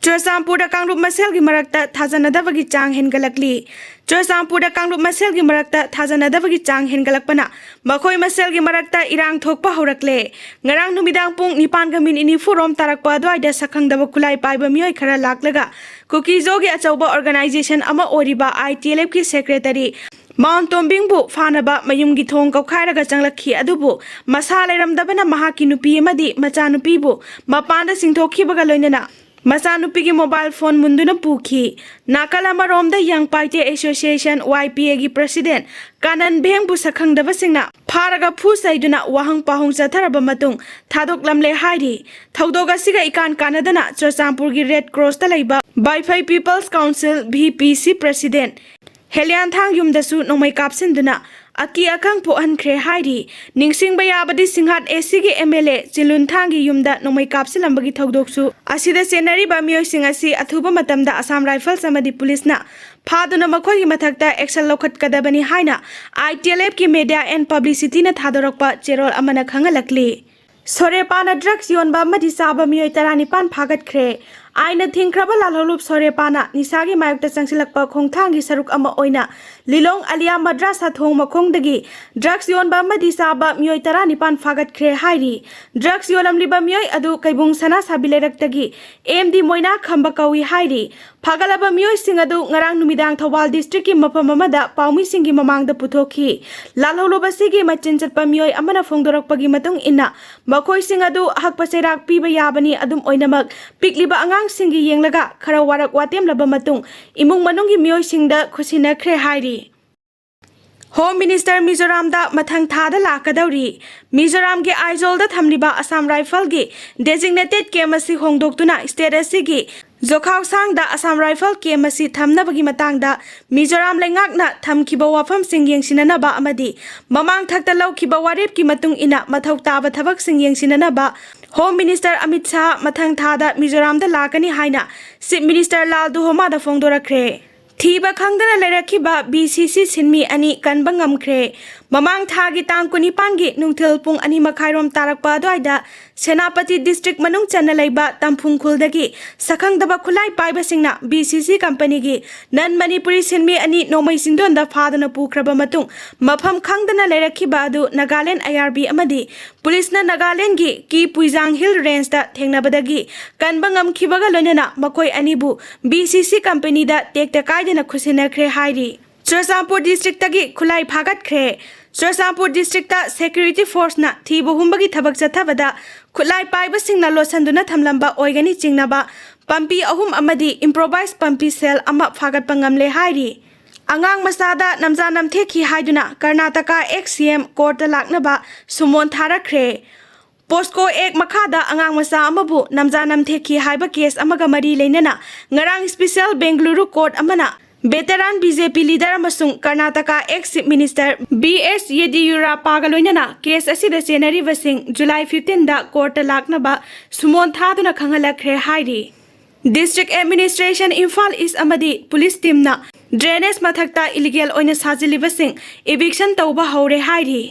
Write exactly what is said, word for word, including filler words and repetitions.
ꯆꯨꯔꯆꯥꯟꯄꯨꯔꯗ ꯀꯥꯡꯂꯨꯞ ꯃꯁꯦꯜꯒꯤ ꯃꯔꯛꯇ ꯊꯥꯖꯅꯗꯕꯒꯤ ꯆꯥꯡ ꯍꯦꯟꯒꯠꯂꯛꯂꯤ꯫ ꯆꯨꯔꯆꯥꯟꯄꯨꯔꯗ ꯀꯥꯡꯂꯨꯞ ꯃꯁꯦꯜꯒꯤ ꯃꯔꯛꯇ ꯊꯥꯖꯅꯗꯕꯒꯤ ꯆꯥꯡ ꯍꯦꯟꯒꯠꯂꯛꯄꯅ ꯃꯈꯣꯏ ꯃꯁꯦꯜꯒꯤ ꯃꯔꯛꯇ ꯏꯔꯥꯡ ꯊꯣꯛꯄ ꯍꯧꯔꯛꯂꯦ꯫ ꯉꯔꯥꯡ ꯅꯨꯃꯤꯗꯥꯡ ꯄꯨꯡ ꯅꯤꯄꯥꯟꯒ ꯃꯤꯅꯤꯠ ꯅꯤꯐꯨ ꯔꯣꯝ ꯇꯥꯔꯛꯄ ꯑꯗꯨꯋꯥꯏꯗ ꯁꯛꯈꯪꯗꯕ ꯈꯨꯠꯂꯥꯏ ꯄꯥꯏꯕ ꯃꯤꯑꯣꯏ ꯈꯔ ꯂꯥꯛꯂꯒ ꯀꯨꯀꯤꯖꯣꯒꯤ ꯑꯆꯧꯕ organization ꯑꯃ ꯑꯣꯏꯔꯤꯕ I T L F ꯀꯤ secretary ꯃꯥꯎꯟ ꯇꯣꯝꯕꯤꯡꯕꯨ ꯐꯥꯅꯕ ꯃꯌꯨꯝꯒꯤ ꯊꯣꯡ ꯀꯧꯈꯥꯏꯔꯒ ꯆꯪꯂꯛꯈꯤ꯫ ꯑꯗꯨꯕꯨ ꯃꯁꯥ ꯂꯩꯔꯝꯗꯕꯅ ꯃꯍꯥꯛꯀꯤ ꯅꯨꯄꯤ ꯑꯃꯗꯤ ꯃꯆꯥꯅꯨꯄꯤꯕꯨ ꯃꯄꯥꯟꯗ ꯆꯤꯡꯊꯣꯛꯈꯤꯕꯒ ꯂꯣꯏꯅꯅ ꯃꯆꯥꯅꯨꯄꯤꯒꯤ mobile phone ꯃꯨꯟꯗꯨꯅ ꯄꯨꯈꯤ꯫ ꯅꯥꯀꯜ ꯑꯃꯔꯣꯝꯗ Young Paite Association, Y P A ꯒꯤ president ꯀꯥꯅꯟ ꯚꯦꯡꯕꯨ ꯁꯛꯈꯪꯗꯕꯁꯤꯡꯅ ꯐꯥꯔꯒ ꯐꯨ ꯆꯩꯗꯨꯅ ꯋꯥꯍꯪ ꯄꯥꯎꯍꯪ ꯆꯠꯊꯔꯕ ꯃꯇꯨꯡ ꯊꯥꯗꯣꯛꯂꯝꯂꯦ ꯍꯥꯏꯔꯤ꯫ ꯊꯧꯗꯣꯛ ꯑꯁꯤꯒ ꯏꯀꯥꯟ ꯀꯥꯟꯅꯗꯅ ꯆꯨꯔꯆꯥꯟꯄꯨꯔꯒꯤ Red Cross ꯇ ꯂꯩꯕ ꯕꯥꯏꯐꯩ People's Council, V P C, president ꯍꯦꯂꯤꯌꯥꯟꯊꯥꯡ ꯌꯨꯝꯗꯁꯨ ꯅꯣꯡꯃꯩ ꯀꯥꯞꯁꯤꯟꯗꯨꯅ ꯑꯀꯤ ꯑꯈꯪ ꯄꯣꯛꯍꯟꯈ꯭ꯔꯦ ꯍꯥꯏꯔꯤ꯫ ꯅꯤꯡꯁꯤꯡꯕ ꯌꯥꯕꯗꯤ, ꯁꯤꯡꯍꯥꯠ A C ꯒꯤ M L A ꯆꯤꯂꯨꯟꯊꯥꯡꯒꯤ ꯌꯨꯝꯗ ꯅꯣꯡꯃꯩ ꯀꯥꯞꯁꯤꯜꯂꯝꯕꯒꯤ ꯊꯧꯗꯣꯛꯁꯨ ꯑꯁꯤꯗ ꯆꯦꯟꯅꯔꯤꯕ ꯃꯤꯑꯣꯏꯁꯤꯡ ꯑꯁꯤ ꯑꯊꯨꯕ ꯃꯇꯝꯗ Assam Rifles ꯑꯃꯗꯤ ꯄꯨꯂꯤꯁꯅ ꯐꯥꯗꯨꯅ ꯃꯈꯣꯏꯒꯤ ꯃꯊꯛꯇ action ꯂꯧꯈꯠꯀꯗꯕꯅꯤ ꯍꯥꯏꯅ I T L F ꯀꯤ media and publicity ꯅ ꯊꯥꯗꯣꯔꯛꯄ ꯆꯦꯔꯣꯜ ꯑꯃꯅ ꯈꯪꯍꯜꯂꯛꯂꯤ꯫ ꯁꯣꯔꯦꯄꯥꯅ drugs ꯌꯣꯟꯕ ꯑꯃꯗꯤ ꯆꯥꯕ ꯃꯤꯑꯣꯏ ꯇꯔꯥꯅꯤꯄꯥꯟ ꯐꯥꯒꯠꯈ꯭ꯔꯦ꯫ ꯑꯥꯏꯟꯅ ꯊꯤꯡꯈ꯭ꯔꯕ ꯂꯥꯜꯍꯧꯂꯨꯞ ꯁꯣꯔꯦꯄꯥꯅ ꯅꯤꯁꯥꯒꯤ ꯃꯥꯌꯣꯛꯇ ꯆꯪꯁꯤꯜꯂꯛꯄ ꯈꯣꯡꯊꯥꯡꯒꯤ ꯁꯔꯨꯛ ꯑꯃ ꯑꯣꯏꯅ ꯂꯤꯂꯣꯡ ꯑꯂꯤꯌꯥ ꯃꯗ꯭ꯔꯥꯁꯥ ꯊꯣꯡ ꯃꯈꯣꯡꯗꯒꯤ drugs ꯌꯣꯟꯕ ꯑꯃꯗꯤ ꯆꯥꯕ ꯃꯤꯑꯣꯏ ꯇꯔꯥꯅꯤꯄꯥꯟ ꯐꯥꯒꯠꯈ꯭ꯔꯦ ꯍꯥꯏꯔꯤ꯫ Drugs ꯌꯣꯜꯂꯝꯂꯤꯕ ꯃꯤꯑꯣꯏ ꯑꯗꯨ ꯀꯩꯕꯨꯡ ꯁꯅꯥꯁꯥꯕꯤ ꯂꯩꯔꯛꯇꯒꯤ M D ꯃꯣꯏꯅꯥ ꯈꯝꯕ ꯀꯧꯏ ꯍꯥꯏꯔꯤ꯫ ꯐꯥꯒꯠꯂꯕ ꯃꯤꯑꯣꯏꯁꯤꯡ ꯑꯗꯨ ꯉꯔꯥꯡ ꯅꯨꯃꯤꯗꯥꯡ ꯊꯧꯕꯥꯜ district ꯀꯤ ꯃꯐꯝ ꯑꯃꯗ ꯄꯥꯎꯃꯤꯁꯤꯡꯒꯤ ꯃꯃꯥꯡꯗ ꯄꯨꯊꯣꯛꯈꯤ꯫ ꯂꯥꯜꯍꯧꯂꯨꯞ ꯑꯁꯤꯒꯤ ꯃꯆꯤꯟ ꯆꯠꯄ ꯃꯤꯑꯣꯏ ꯑꯃꯅ ꯐꯣꯡꯗꯣꯔꯛꯄꯒꯤ ꯃꯇꯨꯡ ꯏꯟꯅ, ꯃꯈꯣꯏꯁꯤꯡ ꯑꯗꯨ ꯑꯍꯛꯄ ꯆꯩꯔꯥꯛ ꯄꯤꯕ ꯌꯥꯕꯅꯤ꯫ ꯑꯗꯨꯝ ꯑꯣꯏꯅꯃꯛ, ꯄꯤꯛꯂꯤꯕ ꯑꯉꯥꯡꯁꯤꯡꯒꯤ ꯌꯦꯡꯂꯒ ꯈꯔ ꯋꯥꯔꯛ ꯋꯥꯇꯦꯝꯂꯕ ꯃꯇꯨꯡ ꯏꯃꯨꯡ ꯃꯅꯨꯡꯒꯤ ꯃꯤꯑꯣꯏꯁꯤꯡꯗ ꯈꯨꯠꯁꯤꯟꯅꯈ꯭ꯔꯦ ꯍꯥꯏꯔꯤ꯫ Home Minister ꯃꯤꯖꯣꯔꯥꯝꯗ ꯃꯊꯪ ꯊꯥꯗ ꯂꯥꯛꯀꯗꯧꯔꯤ꯫ ꯃꯤꯖꯣꯔꯥꯝꯒꯤ ꯑꯥꯏꯖꯣꯜꯗ ꯊꯝꯂꯤꯕ Assam Rifles ꯀꯤ designated camp ꯑꯁꯤ ꯍꯣꯡꯗꯣꯛꯇꯨꯅ state ꯑꯁꯤꯒꯤ ꯖꯣꯈꯥꯎꯁꯥꯡꯗ Assam Rifles camp ꯑꯁꯤ ꯊꯝꯅꯕꯒꯤ ꯃꯇꯥꯡꯗ ꯃꯤꯖꯣꯔꯥꯝ ꯂꯩꯉꯥꯛꯅ ꯊꯝꯈꯤꯕ ꯋꯥꯐꯝꯁꯤꯡ ꯌꯦꯡꯁꯤꯟꯅꯅꯕ ꯑꯃꯗꯤ ꯃꯃꯥꯡ ꯊꯛꯇ ꯂꯧꯈꯤꯕ ꯋꯥꯔꯦꯞꯀꯤ ꯃꯇꯨꯡ ꯏꯟꯅ ꯃꯊꯧ ꯇꯥꯕ ꯊꯕꯛꯁꯤꯡ ꯌꯦꯡꯁꯤꯟꯅꯅꯕ Home Minister ꯑꯃꯤꯠ ꯁꯥꯍ ꯃꯊꯪ ꯊꯥꯗ ꯃꯤꯖꯣꯔꯥꯝꯗ ꯂꯥꯛꯀꯅꯤ ꯍꯥꯏꯅ Chief Minister ꯂꯥꯜ ꯗꯨꯍꯣꯃꯥꯗ ꯐꯣꯡꯗꯣꯔꯛꯈ꯭ꯔꯦ꯫ ꯊꯤꯕ ꯈꯪꯗꯅ ꯂꯩꯔꯛꯈꯤꯕ B C C ꯁꯤꯟꯃꯤ ꯑꯅꯤ ꯀꯟꯕ ꯉꯝꯈ꯭ꯔꯦ꯫ ꯃꯃꯥꯡ ꯊꯥꯒꯤ ꯇꯥꯡ ꯀꯨꯟꯅꯤꯄꯥꯟꯒꯤ ꯅꯨꯡꯊꯤꯜ ꯄꯨꯡ ꯑꯅꯤ ꯃꯈꯥꯏꯔꯣꯝ ꯇꯥꯔꯛꯄ ꯑꯗꯨꯋꯥꯏꯗ ꯁꯦꯅꯥꯄꯇꯤ ꯗꯤꯁꯇ꯭ꯔꯤꯛ ꯃꯅꯨꯡ ꯆꯟꯅ ꯂꯩꯕ ꯇꯝꯐꯨꯡ ꯈꯨꯜꯗꯒꯤ ꯁꯛꯈꯪꯗꯕ ꯈꯨꯠꯂꯥꯏ ꯄꯥꯏꯕꯁꯤꯡꯅ ꯕꯤ ꯁꯤ ꯁꯤ ꯀꯝꯄꯅꯤꯒꯤ ꯅꯟ ꯃꯅꯤꯄꯨꯔꯤ ꯁꯤꯟꯃꯤ ꯑꯅꯤ ꯅꯣꯡꯃꯩ ꯆꯤꯟꯗꯣꯟꯗ ꯐꯥꯗꯨꯅ ꯄꯨꯈ꯭ꯔꯕ ꯃꯇꯨꯡ, ꯃꯐꯝ ꯈꯪꯗꯅ ꯂꯩꯔꯛꯈꯤꯕ ꯑꯗꯨ ꯅꯥꯒꯥꯂꯦꯟ ꯑꯥꯏ ꯑꯥꯔ ꯕꯤ ꯑꯃꯗꯤ ꯄꯨꯂꯤꯁꯅ ꯅꯥꯒꯥꯂꯦꯟꯒꯤ ꯀꯤ ꯄꯨꯏꯖꯥꯡ ꯍꯤꯜ ꯔꯦꯟꯖꯇ ꯊꯦꯡꯅꯕꯗꯒꯤ ꯀꯟꯕ ꯉꯝꯈꯤꯕꯒ ꯂꯣꯏꯅꯅ ꯃꯈꯣꯏ ꯑꯅꯤꯕꯨ ꯕꯤ ꯁꯤ ꯁꯤ ꯀꯝꯄꯅꯤꯗ ꯇꯦꯛꯇ ꯀꯥꯏꯗꯅ ꯈꯨꯠꯁꯤꯟꯅꯈ꯭ꯔꯦ ꯍꯥꯏꯔꯤ꯫ ꯆꯨꯔꯆꯥꯟꯄꯨꯔ ꯗꯤꯁꯇ꯭ꯔꯤꯛꯇꯒꯤ ꯈꯨꯠꯂꯥꯏ ꯐꯥꯒꯠꯈ꯭ꯔꯦ꯫ ꯆꯨꯔꯆꯥꯟꯄꯨꯔ ꯗꯤꯁꯇ꯭ꯔꯤꯛꯇ ꯁꯦꯀ꯭ꯌꯨꯔꯤꯇꯤ ꯐꯣꯔꯁꯅ ꯊꯤꯕ ꯍꯨꯝꯕꯒꯤ ꯊꯕꯛ ꯆꯠꯊꯕꯗ ꯈꯨꯠꯂꯥꯏ ꯄꯥꯏꯕꯁꯤꯡꯅ ꯂꯣꯠꯁꯤꯟꯗꯨꯅ ꯊꯝꯂꯝꯕ ꯑꯣꯏꯒꯅꯤ ꯆꯤꯡꯅꯕ ꯄꯝꯄꯤ ꯑꯍꯨꯝ ꯑꯃꯗꯤ ꯏꯝꯄ꯭ꯔꯣꯚꯥꯏꯁ ꯄꯝꯄꯤ ꯁꯦꯜ ꯑꯃ ꯐꯥꯒꯠꯄ ꯉꯝꯂꯦ ꯍꯥꯏꯔꯤ꯫ ꯑꯉꯥꯡ ꯃꯆꯥꯗ ꯅꯝꯖꯥ ꯅꯝꯊꯦꯛꯈꯤ ꯍꯥꯏꯗꯨꯅ ꯀꯔꯅꯥꯇꯀꯥ ꯑꯦꯛꯁ ꯁꯤ ꯑꯦꯝ ꯀꯣꯔꯠꯇ ꯂꯥꯛꯅꯕ ꯁꯨꯃꯣꯟ ꯊꯥꯔꯛꯈ꯭ꯔꯦ꯫ ꯄꯣꯁꯀꯣ ꯑꯦꯛ ꯃꯈꯥꯗ ꯑꯉꯥꯡ ꯃꯆꯥ ꯑꯃꯕꯨ ꯅꯝꯖꯥ ꯅꯝꯊꯦꯛꯈꯤ ꯍꯥꯏꯕ ꯀꯦꯁ ꯑꯃꯒ ꯃꯔꯤ ꯂꯩꯅꯅ ꯉꯔꯥꯡ ꯁ꯭ꯄꯤꯁꯦꯜ ꯕꯦꯡꯒꯂꯨꯔꯨ ꯀꯣꯔꯠ ꯑꯃꯅ veteran B J P leader ꯑꯃꯁꯨꯡ Karnataka ex chief minister B S ꯌꯦꯗꯤꯌꯨꯔꯥꯞꯄꯥꯒ ꯂꯣꯏꯅꯅ ꯀꯦꯁ ꯑꯁꯤꯗ ꯆꯦꯟꯅꯔꯤꯕꯁꯤꯡ ꯖꯨꯂꯥꯏ ꯐꯤꯐꯇꯤꯟꯗ ꯀꯣꯔꯠꯇ ꯂꯥꯛꯅꯕ ꯁꯨꯃꯣꯟ ꯊꯥꯗꯨꯅ ꯈꯪꯍꯜꯂꯛꯈ꯭ꯔꯦ ꯍꯥꯏꯔꯤ꯫ ꯗꯤꯁꯇ꯭ꯔꯤꯛ ꯑꯦꯗꯃꯤꯅꯤꯁꯇ꯭ꯔꯦꯁꯟ ꯏꯝꯐꯥꯜ ꯏꯁ ꯑꯃꯗꯤ ꯄꯨꯂꯤꯁ ꯇꯤꯝꯅ ꯗ꯭ꯔꯦꯅꯦꯖ ꯃꯊꯛꯇ ꯏꯂꯤꯒꯦꯜ ꯑꯣꯏꯅ ꯁꯥꯖꯤꯜꯂꯤꯕꯁꯤꯡ ꯏꯚꯤꯛꯁꯟ ꯇꯧꯕ ꯍꯧꯔꯦ ꯍꯥꯏꯔꯤ꯫